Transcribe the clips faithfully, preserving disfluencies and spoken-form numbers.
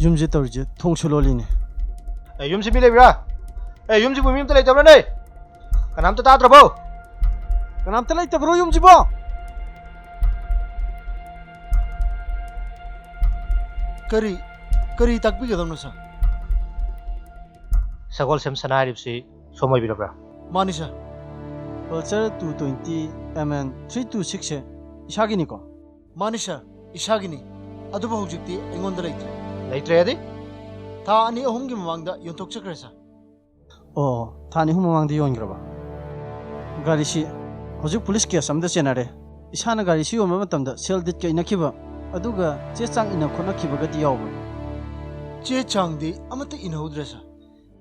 ꯌꯨꯝꯁꯦ ꯇꯧꯔꯤꯁꯦ ꯊꯣꯡꯁꯨ ꯂꯣꯜꯂꯤꯅꯦ꯫ ꯑꯦ, ꯌꯨꯝꯁꯤ ꯃꯤ ꯂꯩꯕ꯭ꯔꯥ? ꯑꯦ, ꯌꯨꯝꯁꯤꯕꯨ ꯃꯤ ꯑꯝꯇ ꯂꯩꯇꯕ꯭ꯔꯥꯅꯦ? ꯀꯅꯥꯝꯇ ꯇꯥꯗ꯭ꯔꯕꯣ? ꯀꯅꯥꯝꯇ ꯂꯩꯇꯕ꯭ꯔꯣ ꯌꯨꯝꯁꯤꯕꯣ? ꯀꯔꯤ, ꯀꯔꯤ ꯇꯥꯛꯄꯤꯒꯗꯕꯅꯣ, ꯁꯥꯔ? ꯁꯒꯣꯜꯁꯦꯝ ꯁꯅꯥ ꯍꯥꯏꯔꯤꯕꯁꯤ ꯁꯣꯝ ꯑꯣꯏꯕꯤꯔꯕ꯭ꯔꯥ? ꯃꯥꯅꯤ, ꯁꯥꯔ꯫ Pulsar two twenty M N three two six ꯁꯦ ꯏꯁꯥꯒꯤꯅꯤꯀꯣ? ꯃꯥꯅꯤ, ꯁꯥꯔ, ꯏꯁꯥꯒꯤꯅꯤ꯫ ꯑꯗꯨꯕꯨ ꯍꯧꯖꯤꯛꯇꯤ ꯑꯩꯉꯣꯟꯗ ꯂꯩꯇ꯭ꯔꯦ꯫ ꯂꯩꯇ꯭ꯔꯦꯗꯤ? ꯊꯥ ꯑꯅꯤ ꯑꯍꯨꯝꯒꯤ ꯃꯃꯥꯡꯗ ꯌꯣꯟꯊꯣꯛꯆꯈ꯭ꯔꯦ, ꯁꯥꯔ꯫ ꯑꯣ, ꯊꯥ ꯑꯅꯤ ꯑꯍꯨꯝ ꯃꯃꯥꯡꯗ ꯌꯣꯟꯈ꯭ꯔꯕ? ꯒꯥꯔꯤꯁꯤ ꯍꯧꯖꯤꯛ ꯄꯨꯂꯤꯁ ꯀꯦꯁ ꯑꯃꯗ ꯆꯦꯟꯅꯔꯦ꯫ ꯏꯁꯥꯅ ꯒꯥꯔꯤꯁꯤ ꯌꯣꯟꯕ ꯃꯇꯝꯗ ꯁꯦꯜ ꯗꯤꯠꯀ ꯏꯅꯈꯤꯕ, ꯑꯗꯨꯒ ꯆꯦ ꯆꯥꯡ ꯏꯟꯅ ꯈꯣꯠꯅꯈꯤꯕꯒꯗꯤ ꯌꯥꯎꯕ꯭ꯔꯥ? ꯆꯦ ꯆꯥꯡꯗꯤ ꯑꯃꯠꯇ ꯏꯟꯅꯍꯧꯗ꯭ꯔꯦ, ꯁꯥꯔ꯫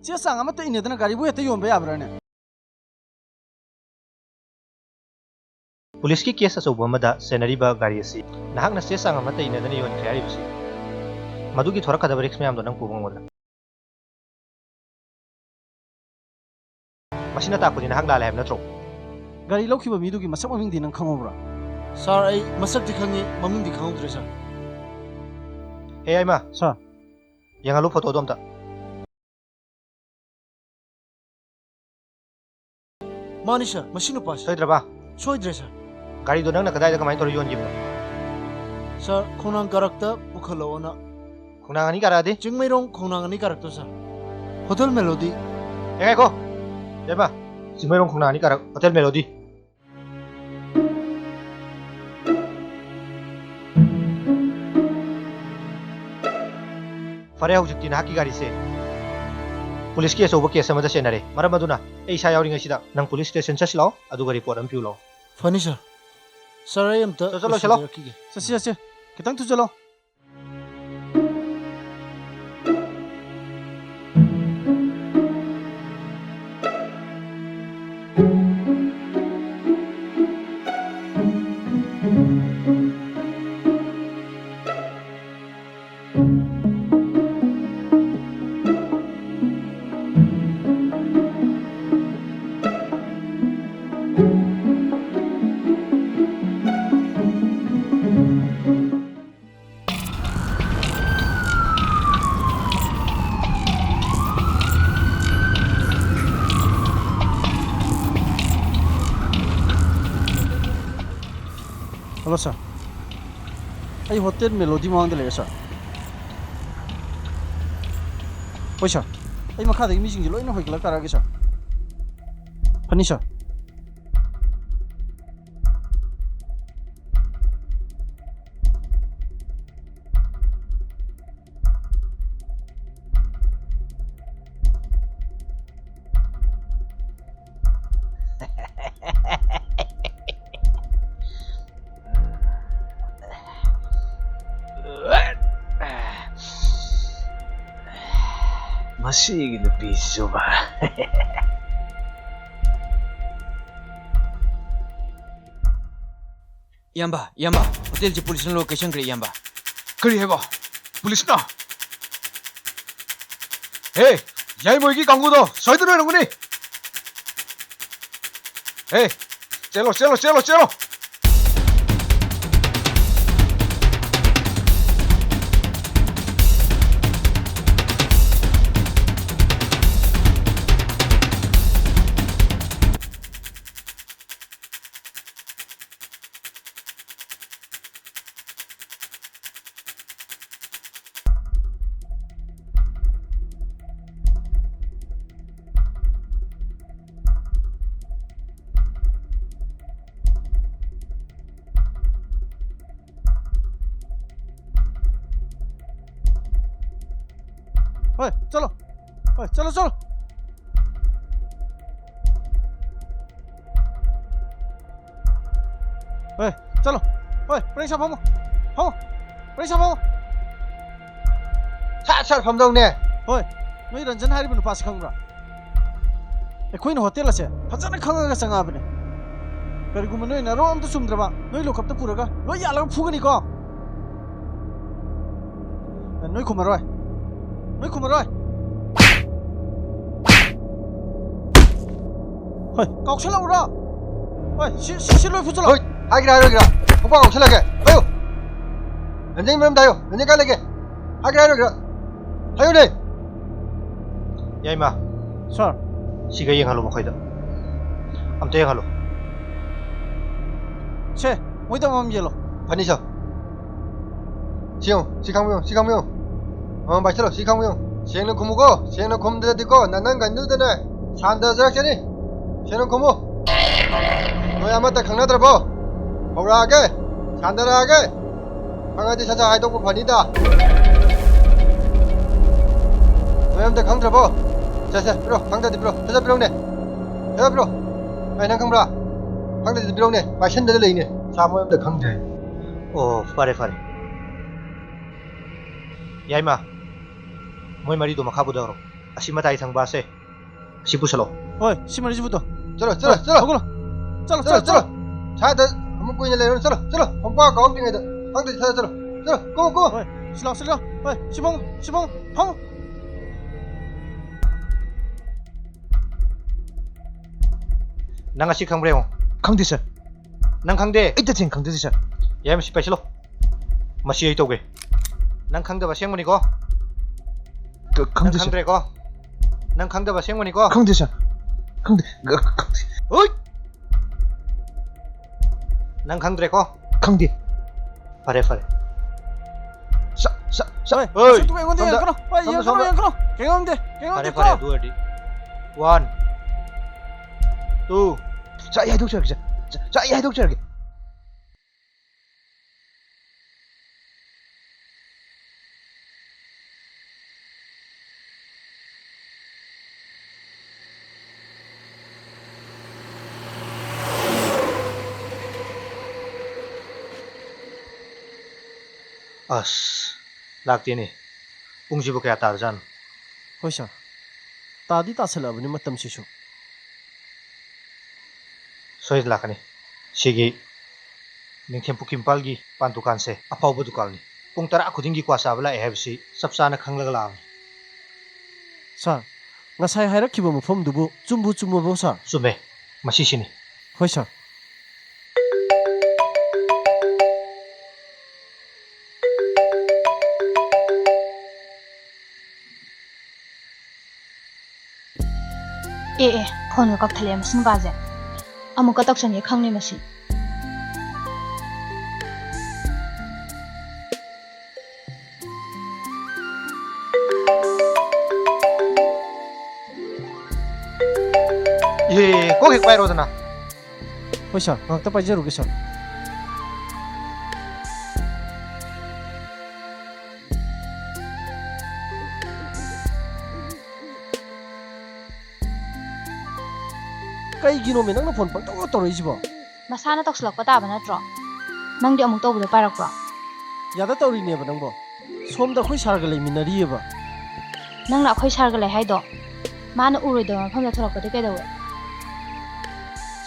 ꯆꯦ ꯆꯥꯡ ꯑꯃꯠꯇ ꯏꯟꯅꯗꯅ ꯒꯥꯔꯤꯕꯨ ꯍꯦꯛꯇ ꯌꯣꯟꯕ ꯌꯥꯕ꯭ꯔꯥꯅꯦ? ꯄꯨꯂꯤꯁꯀꯤ ꯀꯦꯁ ꯑꯆꯧꯕ ꯑꯃꯗ ꯆꯦꯟꯅꯔꯤꯕ ꯒꯥꯔꯤ ꯑꯁꯤ ꯅꯍꯥꯛꯅ ꯆꯦ ꯆꯥꯡ ꯑꯃꯠꯇ ꯏꯟꯅꯗꯅ ꯌꯣꯟꯈ꯭ꯔꯦ ꯍꯥꯏꯔꯤꯕꯁꯤ, ꯃꯗꯨꯒꯤ ꯊꯣꯔꯛꯀꯗꯕ ꯔꯤꯛꯁ ꯃꯌꯥꯝꯗꯣ ꯅꯪ ꯄꯨꯕ ꯉꯝꯒꯗ꯭ꯔꯥ? ꯃꯁꯤꯅ ꯇꯥꯛꯄꯗꯤ ꯅꯍꯥꯛ ꯂꯥꯜꯂꯦ ꯍꯥꯏꯕ ꯅꯠꯇ꯭ꯔꯣ? ꯒꯥꯔꯤ ꯂꯧꯈꯤꯕ ꯃꯤꯗꯨꯒꯤ ꯃꯁꯛ ꯃꯃꯤꯡꯗꯤ ꯅꯪ ꯈꯪꯍꯧꯕ꯭ꯔꯥ? ꯁꯥꯔ, ꯑꯩ ꯃꯁꯛꯇꯤ ꯈꯪꯉꯤ, ꯃꯃꯤꯡꯗꯤ ꯈꯪꯍꯧꯗ꯭ꯔꯦ, ꯁꯥꯔ꯫ ꯍꯦ, ꯌꯥꯏꯃ꯫ ꯁꯥꯔ꯫ ꯌꯦꯡꯍꯜꯂꯨ ꯐꯣꯇꯣꯗꯣ ꯑꯝꯇ꯫ ꯃꯥꯅꯤ, ꯁꯥꯔ, ꯃꯁꯤ ꯅꯨꯄꯥꯁꯤ꯫ ꯁꯣꯏꯗ꯭ꯔꯕ? ꯁꯣꯏꯗ꯭ꯔꯦ, ꯁꯥꯔ꯫ ꯒꯥꯔꯤꯗꯣ ꯅꯪꯅ ꯀꯗꯥꯏꯗ ꯀꯃꯥꯏꯅ ꯇꯧꯔ ꯌꯣꯟꯈꯤꯕꯅꯣ? ꯁꯥꯔ, ꯈꯣꯡꯅꯥꯡ ꯀꯥꯔꯛꯇ ꯄꯨꯈꯠꯂꯛꯑꯣꯅ꯫ ꯈꯣꯡꯅꯥꯡ ꯑꯅꯤ ꯀꯥꯔꯛꯑꯗꯤ? ꯆꯤꯡꯃꯩꯔꯣꯡ ꯈꯣꯡꯅꯥꯡ ꯑꯅꯤ ꯀꯥꯔꯛꯇꯣ, ꯁꯥꯔ꯫ Hotel melody. ꯑꯦ, ꯉꯥꯏꯈꯣ! ꯌꯥꯏꯃ, ꯆꯤꯡꯃꯩꯔꯣꯡ ꯈꯣꯡꯅꯥꯡ ꯑꯅꯤ ꯀꯥꯔꯛ, ꯍꯣꯇꯦꯜ ꯃꯦꯂꯣꯗꯤ꯫ ꯐꯔꯦ, ꯍꯧꯖꯤꯛꯇꯤ ꯅꯍꯥꯛꯀꯤ ꯒꯥꯔꯤꯁꯦ ꯄꯨꯂꯤꯁꯀꯤ ꯑꯆꯧꯕ ꯀꯦꯁ ꯑꯃꯗ ꯆꯦꯟꯅꯔꯦ꯫ ꯃꯔꯝ ꯑꯗꯨꯅ ꯑꯩ ꯏꯁꯥ ꯌꯥꯎꯔꯤꯉꯩꯁꯤꯗ ꯅꯪ ꯄꯨꯂꯤꯁ ꯁ꯭ꯇꯦꯁꯟ ꯆꯠꯁꯤ ꯂꯥꯛꯑꯣ, ꯑꯗꯨꯒ ꯔꯤꯄꯣꯔꯠ ꯑꯃ ꯄꯤꯌꯨ ꯂꯥꯛꯑꯣ꯫ ꯐꯅꯤ, ꯁꯥꯔ꯫ ꯁꯥꯔ, ꯑꯩ ꯑꯝꯇ ꯆꯠꯂꯣ, ꯆꯠꯂꯣ꯫ ꯂꯣꯏꯁꯤꯟꯖꯔꯛꯈꯤꯒꯦ꯫ ꯆꯠꯁꯤ, ꯆꯠꯁꯤ꯫ ꯈꯤꯇꯪ ꯊꯨꯖꯜꯂꯣ꯫ Hello, sir. ꯑꯩ ꯍꯣꯇꯦꯜ ꯃꯦꯂꯣꯗꯤ ꯃꯃꯥꯡꯗ ꯂꯩꯔꯦ, sir. ꯍꯣꯏ, sir. ꯑꯩ ꯃꯈꯥꯗꯒꯤ ꯃꯤꯁꯤꯡꯁꯦ ꯂꯣꯏꯅ ꯍꯣꯏꯒꯠꯂꯛ ꯇꯥꯔꯛꯑꯒꯦ, sir. ꯐꯅꯤ, sir. ꯃꯁꯤꯒꯤ ꯅꯨꯄꯤꯁꯤꯁꯨꯕ꯫ ꯏꯌꯥꯝꯕ, ꯏꯌꯥꯝꯕ, ꯍꯣꯇꯦꯜꯁꯦ ꯄꯨꯂꯤꯁꯅ ꯂꯣꯏ ꯀꯩꯁꯟꯈ꯭ꯔꯦ, ꯏꯌꯥꯝꯕ꯫ ꯀꯔꯤ ꯍꯥꯏꯕ? ꯄꯨꯂꯤꯁꯅ? ꯍꯦ, ꯌꯥꯏꯃꯣꯏꯒꯤ ꯀꯥꯡꯕꯨꯗꯣ ꯁꯣꯏꯗꯅ ꯑꯣꯏꯔꯝꯒꯅꯤ꯫ ꯍꯦ, ꯆꯦꯜꯂꯣ, ꯆꯦꯜꯂꯣ, ꯆꯦꯜꯂꯣ, ꯆꯦꯜꯂꯣ꯫ ꯍꯣꯏ, ꯆꯠꯂꯣ꯫ ꯍꯣꯏ, ꯆꯠꯂꯣ, ꯆꯠꯂꯣ꯫ ꯍꯣꯏ, ꯆꯠꯂꯣ꯫ ꯍꯣꯏ, ꯄꯔꯦꯡ ꯁꯥ ꯐꯝꯃꯣ꯫ ꯐꯝꯃꯣ꯫ ꯄꯔꯦꯡ ꯁꯥ ꯐꯝꯃꯣ꯫ ꯁꯠ ꯁꯠ ꯐꯝꯗꯧꯅꯦ꯫ ꯍꯣꯏ, ꯅꯣꯏ ꯔꯟꯖꯟ ꯍꯥꯏꯔꯤꯕ ꯅꯨꯄꯥꯁꯤ ꯈꯪꯕ꯭ꯔꯥ? ꯑꯩꯈꯣꯏꯅ ꯍꯣꯇꯦꯜ ꯑꯁꯦ ꯐꯖꯅ ꯈꯪꯉꯒ ꯆꯪꯉꯛꯑꯕꯅꯦ꯫ ꯀꯔꯤꯒꯨꯝꯕ ꯅꯣꯏ ꯅꯔꯣꯟ ꯑꯝꯇ ꯆꯨꯝꯗ꯭ꯔꯕ, ꯅꯣꯏ ꯂꯣꯀꯞꯇ ꯄꯨꯔꯒ ꯂꯣꯏ ꯌꯥꯜꯂꯒ ꯐꯨꯒꯅꯤꯀꯣ꯫ ꯑꯦ, ꯅꯣꯏ ꯈꯨꯝꯃꯔꯣꯏ꯫ ꯅꯣꯏ ꯈꯨꯝꯃꯔꯣꯏ꯫ ꯍꯣꯏ, ꯀꯥꯎꯁꯜꯂꯛꯎꯔꯣ? ꯍꯣꯏ, ꯁꯤ, ꯁꯤ, ꯁꯤ ꯂꯣꯏ ꯐꯨꯖꯜꯂꯣ꯫ ꯍꯣꯏ, ꯍꯥꯏꯒꯦꯔꯥ ꯍꯥꯏꯔꯣꯏꯒꯦꯔꯥ? ꯈꯣꯡꯄꯥꯛ ꯀꯥꯎꯁꯜꯂꯛꯀꯦ꯫ ꯍꯥꯏꯌꯨ꯫ ꯔꯟꯖꯟꯒꯤ ꯃꯔꯝꯗ ꯍꯥꯏꯌꯨ꯫ ꯔꯟꯖꯟ ꯀꯥꯏ ꯂꯩꯒꯦ? ꯍꯥꯏꯒꯦꯔꯥ ꯍꯥꯏꯔꯣꯏꯒꯦꯔꯥ? ꯍꯥꯏꯌꯨꯅꯦ꯫ ꯌꯥꯏꯃ꯫ ꯁꯥꯔ꯫ ꯁꯤꯒ ꯌꯦꯡꯍꯜꯂꯨ ꯃꯈꯣꯏꯗ꯫ ꯑꯝꯇ ꯌꯦꯡꯍꯜꯂꯨ꯫ ꯁꯦ, ꯃꯣꯏ ꯇꯧꯐꯝ ꯌꯦꯜꯂꯣ꯫ ꯐꯅꯤ ꯁꯥ꯫ ꯁꯤ ꯌꯦꯡꯉꯨ, ꯁꯤ ꯈꯪꯕ ꯌꯦꯡꯉꯨ, ꯁꯤ ꯈꯪꯕ ꯌꯦꯡꯉꯨ꯫ ꯃꯃꯥ ꯄꯥꯏꯁꯜꯂꯣ, ꯁꯤ ꯈꯪꯕ ꯌꯦꯡꯉꯨ꯫ ꯁꯦꯡꯅ ꯈꯨꯝꯃꯨꯀꯣ, ꯁꯦꯡꯅ ꯈꯨꯝꯗ꯭ꯔꯗꯤꯀꯣ, ꯅꯅꯪ ꯀꯩꯅꯣꯗꯨꯗꯅꯦ, ꯁꯥꯟꯗꯖꯔꯛꯆꯅꯤ꯫ ꯁꯦꯡꯅ ꯈꯨꯝꯃꯨ꯫ ꯅꯣꯏ ꯑꯃꯠꯇ ꯈꯪꯅꯗ꯭ꯔꯕꯣ? ꯍꯧꯔꯛꯑꯒꯦ, ꯁꯥꯟꯗꯔꯛꯑꯒꯦ꯫ ꯈꯪꯉꯗꯤ ꯁꯠ ꯁꯠ ꯍꯥꯏꯗꯣꯛꯄ ꯐꯅꯤꯗ꯫ ꯅꯣꯏ ꯑꯝꯇ ꯈꯪꯗ꯭ꯔꯕꯣ? ꯁꯦ, ꯁꯦ, ꯄꯤꯔꯣ, ꯈꯪꯗ꯭ꯔꯗꯤ ꯄꯤꯔꯣ, ꯁꯠ ꯁꯠ ꯄꯤꯔꯣꯅꯦ꯫ ꯁꯠ ꯁꯠ ꯄꯤꯔꯣ꯫ ꯑꯩ ꯅꯪ ꯈꯪꯕ꯭ꯔꯥ? ꯈꯪꯗ꯭ꯔꯗꯤ ꯄꯤꯔꯣꯅꯦ, ꯄꯥꯏꯁꯟꯗꯅ ꯂꯩꯅꯦ꯫ ꯁꯥ, ꯃꯣꯏ ꯑꯝꯇ ꯈꯪꯗ꯭ꯔꯦ꯫ ꯑꯣ, ꯐꯔꯦ, ꯐꯔꯦ꯫ ꯌꯥꯏꯃ, ꯃꯣꯏ ꯃꯔꯤꯗꯣ ꯃꯈꯥ ꯄꯨꯊꯈ꯭ꯔꯣ꯫ ꯑꯁꯤ ꯃꯇꯥꯏ ꯊꯪꯕ ꯑꯁꯦ, ꯑꯁꯤ ꯄꯨꯁꯜꯂꯣ꯫ ꯍꯣꯏ, ꯁꯤ ꯃꯔꯤꯁꯤ ꯄꯨꯊꯣ꯫ ꯆꯠꯂꯣ, ꯆꯠꯂꯣ, ꯍꯣꯏ, ꯆꯠꯂꯣ꯫ ꯍꯧꯒꯠꯂꯣ꯫ ꯆꯠꯂꯣ, ꯆꯠꯂꯣ, ꯆꯠꯂꯣ, ꯆꯠꯂꯣ꯫ ꯆꯠꯂꯣ꯫ ꯁ꯭ꯋꯥꯏꯗ ꯑꯃꯨꯛ ꯀꯨꯏꯅ ꯂꯩꯔꯨꯅꯨ, ꯆꯠꯂꯣ, ꯆꯠꯂꯣ꯫ ꯈꯣꯡꯄꯥꯛ ꯀꯥꯎꯔꯛꯇ꯭ꯔꯤꯉꯩꯗ ꯈꯪꯗ꯭ꯔꯗꯤ ꯁꯠ ꯁꯠ ꯆꯠꯂꯣ꯫ ꯆꯠꯂꯣ, ꯀꯨꯝꯃꯣ, ꯀꯨꯝꯃꯣ꯫ ꯍꯣꯏ, ꯁꯤ ꯂꯥꯎ, ꯁꯤ ꯂꯥꯎ꯫ ꯍꯣꯏ, ꯁꯤ ꯐꯝꯃꯣ, ꯁꯤ ꯐꯝꯃꯣ, ꯐꯝꯃꯣ꯫ ꯅꯪ ꯑꯁꯤ ꯈꯪꯕ꯭ꯔꯥ ꯌꯦꯡꯉꯣ꯫ ꯈꯪꯗꯦ, ꯁꯥꯔ꯫ ꯅꯪ ꯈꯪꯗꯦ? ꯑꯩ ꯇꯁꯦꯡꯅ ꯈꯪꯖꯗꯦ, ꯁꯥꯔ꯫ ꯌꯥꯏ, ꯃꯁꯤ ꯄꯥꯏꯁꯤꯜꯂꯣ꯫ ꯃꯁꯤ ꯑꯩ ꯇꯧꯒꯦ꯫ ꯅꯪ ꯈꯪꯗꯕ ꯑꯁꯦꯡꯕꯅꯤꯀꯣ? ꯈ-, ꯅꯪ ꯈꯪꯗꯦ, ꯁꯥꯔ꯫ ꯈꯪꯗ꯭ꯔꯦꯀꯣ? ꯅꯪ ꯈꯪꯗꯕ ꯑꯁꯦꯡꯕꯅꯤꯀꯣ? ꯈꯪꯗꯦ, ꯁꯥꯔ꯫ ꯈꯪꯗꯦ꯫ ꯈ-, ꯈꯪꯗꯦ꯫ ꯍꯨꯏꯠ! ꯅꯪ ꯈꯪꯗ꯭ꯔꯦꯀꯣ? ꯈꯪꯗꯦ꯫ ꯐꯔꯦ, ꯐꯔꯦ꯫ ꯁꯥ-, ꯁꯥ-, ꯁꯥ-, ꯍꯣꯏ, ꯍꯣꯏ, ꯃꯁꯛꯇꯨ ꯑꯩꯉꯣꯟꯗ ꯁꯣꯝꯗ, ꯌꯦꯡꯉꯛꯀꯅꯨ꯫ ꯍꯣꯏ, ꯁꯣꯝꯗ, ꯌꯦꯡꯉꯛꯀꯅꯨ, ꯁꯣꯝꯗ꯫ ꯌꯦꯡꯉꯛꯀꯅꯨ꯫ ꯀꯩꯅꯣꯝꯗꯦ, ꯀꯩꯅꯣꯝꯗꯦ, ꯐꯔꯦ, ꯇꯣꯛꯑꯣ꯫ ꯐꯔꯦ, ꯑꯗꯨ ꯑꯣꯏꯔꯗꯤ꯫ One, two. ꯁꯥ, ꯑꯩ ꯍꯥꯏꯗꯣꯛꯆꯔꯒꯦ, ꯁꯥ, ꯁꯥ, ꯑꯩ ꯍꯥꯏꯗꯣꯛꯆꯔꯒꯦ꯫ ꯑꯁ, ꯂꯥꯛꯇꯦꯅꯦ꯫ ꯄꯨꯡꯁꯤꯕꯨ ꯀꯌꯥ ꯇꯥꯔꯖꯥꯠꯅꯣ? ꯍꯣꯏ, ꯁꯥꯔ꯫ ꯇꯥꯗꯤ ꯇꯥꯁꯜꯂꯛꯑꯕꯅꯤ ꯃꯇꯝꯁꯤꯁꯨ꯫ ꯁꯣꯏꯗꯅ ꯂꯥꯛꯀꯅꯤ꯫ ꯁꯤꯒꯤ ꯅꯤꯡꯊꯦꯝ ꯄꯨꯈ꯭ꯔꯤ ꯃꯄꯥꯜꯒꯤ ꯄꯥꯟ ꯗꯨꯀꯥꯟꯁꯦ ꯑꯐꯥꯎꯕ ꯗꯨꯀꯥꯟꯅꯤ꯫ ꯄꯨꯡ ꯇꯔꯥ ꯈꯨꯗꯤꯡꯒꯤ ꯀ꯭ꯋꯥ ꯆꯥꯕ ꯂꯥꯛꯑꯦ ꯍꯥꯏꯕꯁꯤ ꯆꯞ ꯆꯥꯅ ꯈꯪꯂꯒ ꯂꯥꯛꯑꯕꯅꯤ꯫ ꯁꯥꯔ, ꯉꯁꯥꯏ ꯍꯥꯏꯔꯛꯈꯤꯕ ꯃꯐꯝꯗꯨꯕꯨ ꯆꯨꯝꯕꯨ ꯆꯨꯝꯃꯕꯣ, ꯁꯥꯔ? ꯆꯨꯝꯃꯦ, ꯃꯁꯤꯁꯤꯅꯤ꯫ ꯍꯣꯏ, ꯁꯥꯔ꯫ ꯑꯦ, ꯑꯦ, ꯐꯣꯟꯒ ꯀꯛꯊꯠꯂꯛꯑꯦ ꯃꯁꯤ ꯅꯨꯄꯥꯁꯦ꯫ ꯑꯃꯨꯛꯀ ꯇꯧꯁꯟꯒꯦ ꯈꯪꯅꯤ ꯃꯁꯤ꯫ ꯑꯦ, ꯀꯣꯛ ꯍꯦꯛ ꯄꯥꯏꯔꯣꯗꯅ꯫ ꯍꯣꯏ ꯁꯥꯔ, ꯉꯥꯛꯇ ꯄꯥꯏꯖꯔꯨꯒꯦ ꯁꯥꯔ꯫ ꯀꯩꯒꯤꯅꯣꯃꯦ ꯅꯪꯅ ꯐꯣꯟ ꯄꯪꯇꯧ ꯇꯧꯔꯛꯏꯁꯤꯕꯣ? ꯃꯁꯥꯅ ꯇꯧꯁꯤꯜꯂꯛꯄ ꯇꯥꯕ ꯅꯠꯇ꯭ꯔꯣ? ꯅꯪꯗꯤ ꯑꯃꯨꯛ ꯇꯧꯕꯗꯣ ꯄꯥꯏꯔꯛꯄ꯭ꯔꯣ? ꯌꯥꯗ ꯇꯧꯔꯤꯅꯦꯕ ꯅꯪꯕꯣ꯫ ꯁꯣꯝꯗ ꯑꯩꯈꯣꯏ ꯁꯥꯔꯒ ꯂꯩꯃꯤꯟꯅꯔꯤꯑꯕ꯫ ꯅꯪꯅ ꯑꯩꯈꯣꯏ ꯁꯥꯔꯒ ꯂꯩ ꯍꯥꯏꯗꯣ? ꯃꯥꯅ ꯎꯔꯣꯏꯗꯕ ꯃꯐꯝꯗ ꯊꯣꯛꯂꯛꯄꯗꯤ ꯀꯩꯗꯧꯋꯦ?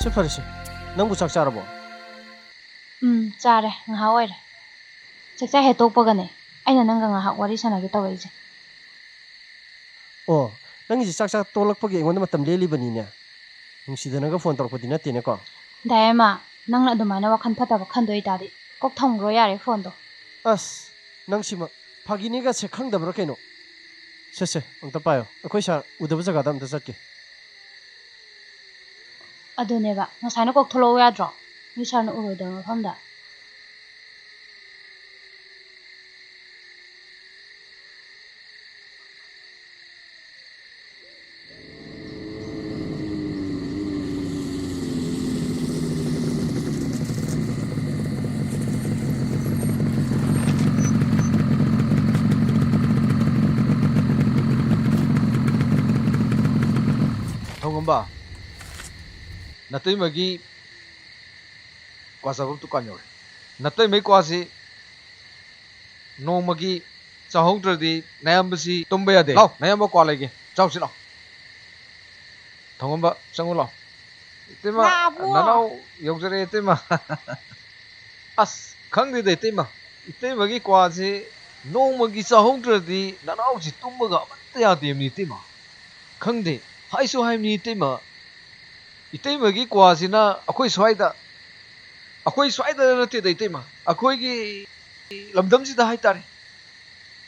ꯁꯦ ꯐꯔꯦꯁꯦ, ꯅꯪꯕꯨ ꯆꯥꯛ ꯆꯥꯔꯕꯣ? ꯎꯝ, ꯆꯥꯔꯦ, ꯉꯥꯏꯍꯥꯛ ꯑꯣꯏꯔꯦ꯫ ꯆꯥꯛꯆꯥ ꯍꯦꯛ ꯇꯣꯛꯄꯒꯅꯦ ꯑꯩꯅ ꯅꯪꯒ ꯉꯥꯏꯍꯥꯛ ꯋꯥꯔꯤ ꯁꯥꯟꯅꯒꯦ ꯇꯧꯔꯛꯏꯁꯦ꯫ ꯑꯣ, ꯅꯪꯒꯤꯁꯦ ꯆꯥꯛ ꯆꯥ ꯇꯣꯂꯛꯄꯒꯤ ꯑꯩꯉꯣꯟꯗ ꯃꯇꯝ ꯂꯦꯜꯂꯤꯕꯅꯤꯅꯦ꯫ ꯅꯨꯡꯁꯤꯗꯅꯒ ꯐꯣꯟ ꯇꯧꯔꯛꯄꯗꯤ ꯅꯠꯇꯦꯅꯦꯀꯣ? ꯗꯥꯏꯃ, ꯅꯪꯅ ꯑꯗꯨꯃꯥꯏꯅ ꯋꯥꯈꯜ ꯐꯠꯇꯕ ꯈꯟꯗꯣꯏ ꯑꯣꯏꯇꯥꯔꯗꯤ ꯀꯣꯛ ꯊꯝꯈ꯭ꯔꯣ ꯌꯥꯔꯦ ꯐꯣꯟꯗꯣ꯫ ꯑꯁ, ꯅꯪꯁꯤꯃ ꯐꯥꯒꯤꯅꯤꯒꯁꯦ ꯈꯪꯗꯕ꯭ꯔꯥ ꯀꯩꯅꯣ? ꯁꯦ ꯁꯦ, ꯑꯝꯇ ꯄꯥꯏꯌꯣ, ꯑꯩꯈꯣꯏ ꯁꯥꯔ ꯎꯗꯕ ꯖꯒꯥꯗ ꯑꯝꯇ ꯆꯠꯀꯦ꯫ ꯑꯗꯨꯅꯦꯕ, ꯉꯁꯥꯏꯅ ꯀꯣꯛ ꯊꯣꯛꯂꯛꯑꯣ ꯌꯥꯗ꯭ꯔꯣ? ꯃꯤ ꯁꯥꯔꯅ ꯎꯔꯣꯏꯗꯕ ꯃꯐꯝꯗ꯫ ꯊꯧꯉꯝꯕ, ꯅꯇꯩꯃꯒꯤ ꯀ꯭ꯋꯥ ꯆꯥꯐꯝ ꯗꯨꯀꯥꯟ ꯌꯧꯔꯦ꯫ ꯅꯇꯩꯃꯩ ꯀ꯭ꯋꯥꯁꯤ ꯅꯣꯡꯃꯒꯤ ꯆꯥꯍꯧꯗ꯭ꯔꯗꯤ ꯅꯌꯥꯝꯕꯁꯤ ꯇꯨꯝꯕ ꯌꯥꯗꯦ꯫ ꯂꯥꯎ, ꯅꯌꯥꯝꯕ ꯀ꯭ꯋꯥ ꯂꯩꯒꯦ, ꯆꯥꯎꯁꯤ ꯂꯥꯎ꯫ ꯊꯧꯉꯝꯕ, ꯆꯪꯉꯨ ꯂꯥꯎ꯫ ꯏꯇꯩꯃ, ꯂꯥꯛꯑꯕꯣ? ꯅꯅꯥꯎ ꯌꯧꯖꯔꯛꯑꯦ, ꯏꯇꯩꯃ꯫ ꯑꯁ, ꯈꯪꯗꯦꯗ, ꯏꯇꯩꯃ꯫ ꯏꯇꯩꯃꯒꯤ ꯀ꯭ꯋꯥꯁꯤ ꯅꯣꯡꯃꯒꯤ ꯆꯥꯍꯧꯗ꯭ꯔꯗꯤ ꯅꯅꯥꯎꯁꯤ ꯇꯨꯝꯕꯒ ꯑꯃꯠꯇ ꯌꯥꯗꯦꯕꯅꯤ, ꯏꯇꯩꯃ꯫ ꯈꯪꯗꯦ, ꯍꯥꯏꯁꯨ ꯍꯥꯏꯕꯅꯤ, ꯏꯇꯩꯃ꯫ ꯏꯇꯩꯃꯒꯤ ꯀ꯭ꯋꯥꯁꯤꯅ ꯑꯩꯈꯣꯏ ꯁ꯭ꯋꯥꯏꯗ, ꯑꯩꯈꯣꯏ ꯁ꯭ꯋꯥꯏꯗ ꯅꯠꯇꯦꯗ, ꯏꯇꯩꯃ, ꯑꯩꯈꯣꯏꯒꯤ ꯂꯝꯗꯝꯁꯤꯗ ꯍꯥꯏꯇꯥꯔꯦ,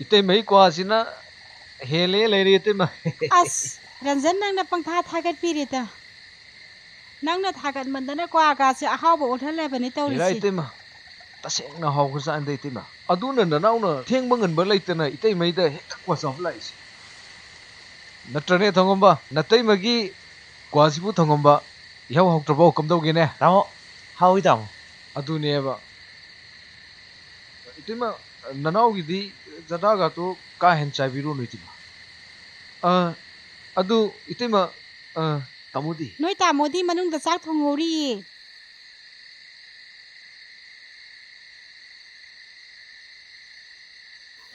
ꯏꯇꯩꯃꯒꯤ ꯀ꯭ꯋꯥꯁꯤꯅ ꯍꯦꯜꯂꯦ ꯂꯩꯔꯦ, ꯏꯇꯩꯃ꯫ ꯑꯁ, ꯔꯟꯖꯟ, ꯅꯪꯅ ꯄꯪꯊꯥ ꯊꯥꯒꯠꯄꯤꯔꯦꯗ꯫ ꯅꯪꯅ ꯊꯥꯒꯠꯃꯟꯗꯅ ꯀ꯭ꯋꯥꯒꯁꯦ ꯑꯍꯥꯎꯕ ꯑꯣꯜꯍꯜꯂꯕꯅꯤ ꯍꯦꯔꯥ, ꯇꯧꯔꯤꯁꯦ꯫ ꯏꯇꯩꯃ, ꯇꯁꯦꯡꯅ ꯍꯥꯎꯈ꯭ꯔꯖꯥꯠꯅꯤꯗ, ꯏꯇꯩꯃ꯫ ꯑꯗꯨꯅ ꯅꯅꯥꯎꯅ ꯊꯦꯡꯕ ꯉꯟꯕ ꯂꯩꯇꯅ ꯏꯇꯩꯃꯩꯗ ꯍꯦꯛꯇ ꯀ꯭ꯋꯥ ꯆꯥꯕ ꯂꯥꯛꯏꯁꯦ꯫ ꯅꯠꯇ꯭ꯔꯅꯦ, ꯊꯧꯉꯝꯕ? ꯅꯇꯩꯃꯒꯤ ꯀ꯭ꯋꯥꯁꯤꯕꯨ ꯊꯣꯡꯉꯝꯕ ꯏꯍꯥꯎ ꯍꯥꯎꯇ꯭ꯔꯕꯣ? ꯀꯝꯗꯧꯒꯦꯅꯦ? ꯇꯥꯃꯣ, ꯍꯥꯎꯏ, ꯇꯥꯃꯣ꯫ ꯑꯗꯨꯅꯦꯕ꯫ ꯏꯇꯩꯃ, ꯅꯅꯥꯎꯒꯤꯗꯤ ꯆꯥꯗꯥꯒꯇꯣ ꯀꯥ ꯍꯦꯟꯅ ꯆꯥꯏꯕꯤꯔꯨꯅꯨ, ꯏꯇꯩꯃ꯫ ꯑ, ꯑꯗꯨ, ꯏꯇꯩꯃ, ꯑ, ꯇꯥꯃꯣꯗꯤ? ꯅꯣꯏ ꯇꯥꯃꯣꯗꯤ ꯃꯅꯨꯡꯗ ꯆꯥꯛ ꯊꯣꯡꯍꯧꯔꯤꯌꯦ꯫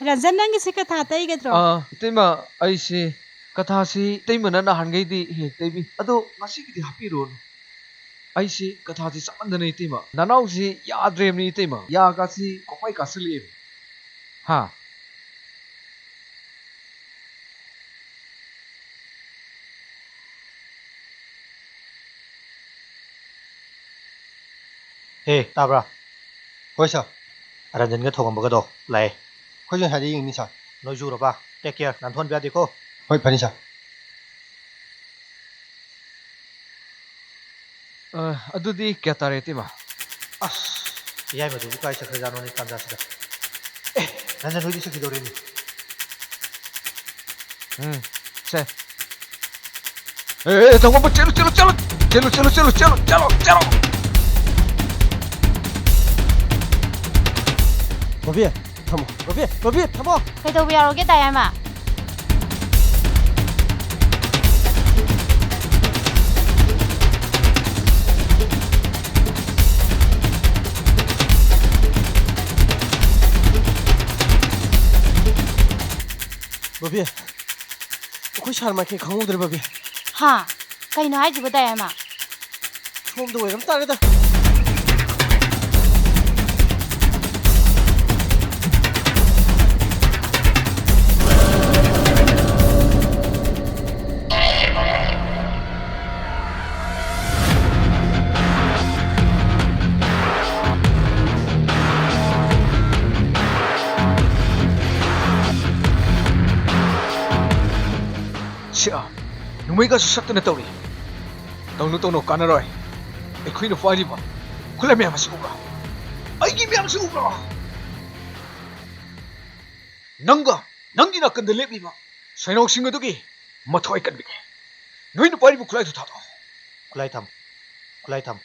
ꯔꯟꯖꯟ, ꯅꯪꯒꯤꯁꯦ ꯀꯊꯥ ꯇꯩꯒꯗ꯭ꯔꯣ? ꯑꯥ, ꯏꯇꯩꯃ, ꯑꯩꯁꯦ ꯀꯊꯥꯁꯤ ꯏꯇꯩꯃꯅ ꯅꯍꯥꯟꯈꯩꯗꯤ ꯍꯦꯛ ꯇꯩꯕꯤ꯫ ꯑꯗꯣ ꯉꯁꯤꯒꯤꯗꯤ ꯍꯥꯞꯄꯤꯔꯣꯅꯨ꯫ ꯑꯩꯁꯤ ꯀꯊꯥꯁꯤ ꯆꯥꯃꯟꯗꯅ, ꯏꯇꯩꯃ, ꯅꯅꯥꯎꯁꯤ ꯌꯥꯗ꯭ꯔꯦꯕꯅꯤ, ꯏꯇꯩꯃ꯫ ꯌꯥꯒꯁꯤ ꯀꯣꯛꯄꯩ ꯀꯥꯁꯤꯜꯂꯛꯑꯦꯕ꯫ ꯍꯥ? ꯍꯦ, ꯇꯥꯕ꯭ꯔꯥ? ꯍꯣꯏ, ꯁꯥꯔ꯫ ꯔꯟꯖꯟꯒ ꯊꯣꯡꯉꯝꯕꯒꯗꯣ ꯂꯥꯛꯑꯦ꯫ ꯑꯩꯈꯣꯏꯁꯨ ꯉꯁꯥꯏꯗꯩ ꯌꯦꯡꯉꯤꯅꯤ, ꯁꯥꯔ꯫ ꯅꯣꯏ ꯖꯨꯔꯕ? Take care, ꯅꯥꯟꯊꯣꯛꯍꯟꯕ ꯌꯥꯗꯦꯀꯣ꯫ ꯍꯣꯏ, ꯐꯅꯤ, ꯁꯥꯔ꯫ ꯑ, ꯑꯗꯨꯗꯤ ꯀꯌꯥ ꯇꯥꯔꯦ, ꯏꯇꯩꯃ? ꯑꯁ, ꯌꯥꯏꯃꯗꯨꯕꯨ ꯀꯥꯏ ꯆꯠꯈ꯭ꯔꯖꯥꯠꯅꯣꯅꯦ ꯇꯥꯟꯖꯥꯁꯤꯗ? ꯑꯦ, ꯔꯟꯖꯟ ꯍꯣꯏꯗꯤ ꯆꯠꯈꯤꯗꯧꯔꯦꯅꯦ꯫ ꯎꯝ, ꯁꯦ꯫ ꯑꯦ, ꯑꯦ, ꯊꯣꯡꯕ, ꯆꯦꯜꯂꯨ, ꯆꯦꯜꯂꯨ, ꯆꯦꯜꯂꯨ꯫ ꯆꯦꯜꯂꯨ, ꯆꯦꯜꯂꯨ, ꯆꯦꯜꯂꯨ, ꯆꯦꯜꯂꯨ, ꯆꯦꯜꯂꯨ, ꯆꯦꯜꯂꯨ꯫ ꯕꯣꯕꯤ, ꯊꯝꯃꯣ꯫ ꯕꯣꯕꯤ, ꯕꯣꯕꯤ, ꯊꯝꯃꯣ꯫ ꯀꯩꯗꯧꯕ ꯌꯥꯎꯔꯒꯦ, ꯗꯥ ꯌꯥꯏꯃ? ꯕꯣꯕꯤ, ꯑꯩꯈꯣꯏ ꯁꯥꯔ ꯃꯥꯏꯀꯩ ꯈꯪꯍꯧꯗ꯭ꯔꯦ, ꯕꯣꯕꯤ꯫ ꯍꯥ? ꯀꯩꯅꯣ ꯍꯥꯏꯁꯤꯕꯣ, ꯗꯥ ꯌꯥꯏꯃ? ꯁꯣꯝꯗ ꯑꯣꯏꯔꯝ ꯇꯥꯔꯦꯗ꯫ ꯁꯤꯌꯥ, ꯅꯣꯡꯃꯩꯒꯁꯨ ꯁꯠꯇꯅ ꯇꯧꯔꯤ꯫ ꯇꯧꯅꯨ, ꯇꯧꯅꯨ, ꯀꯥꯟꯅꯔꯣꯏ꯫ ꯑꯩꯈꯣꯏꯅ ꯄꯥꯏꯔꯤꯕ ꯈꯨꯠꯂꯥꯏ ꯃꯌꯥꯝ ꯑꯁꯤ ꯎꯕ꯭ꯔꯥ? ꯑꯩꯒꯤ ꯃꯌꯥꯝꯁꯤ ꯎꯕ꯭ꯔꯥ? ꯅꯪꯒ ꯅꯪꯒꯤ ꯅꯥꯀꯟꯗ ꯂꯦꯞꯂꯤꯕ ꯁꯩꯅꯧꯁꯤꯡ ꯑꯗꯨꯒꯤ ꯃꯊ꯭ꯋꯥꯏ ꯀꯟꯕꯤꯒꯦ꯫ ꯅꯣꯏꯅ ꯄꯥꯏꯔꯤꯕ ꯈꯨꯠꯂꯥꯏꯗꯨ ꯊꯥꯗꯣꯛꯑꯣ꯫ ꯈꯨꯠꯂꯥꯏ ꯊꯝ꯫ ꯈꯨꯠꯂꯥꯏ ꯊꯝ꯫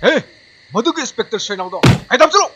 ꯍꯦ, ꯃꯗꯨꯒꯤ ꯏꯟꯁꯄꯦꯛꯇꯔ ꯁꯦꯅꯥꯎꯗꯣ ꯀꯩꯗꯧꯖꯔꯣ?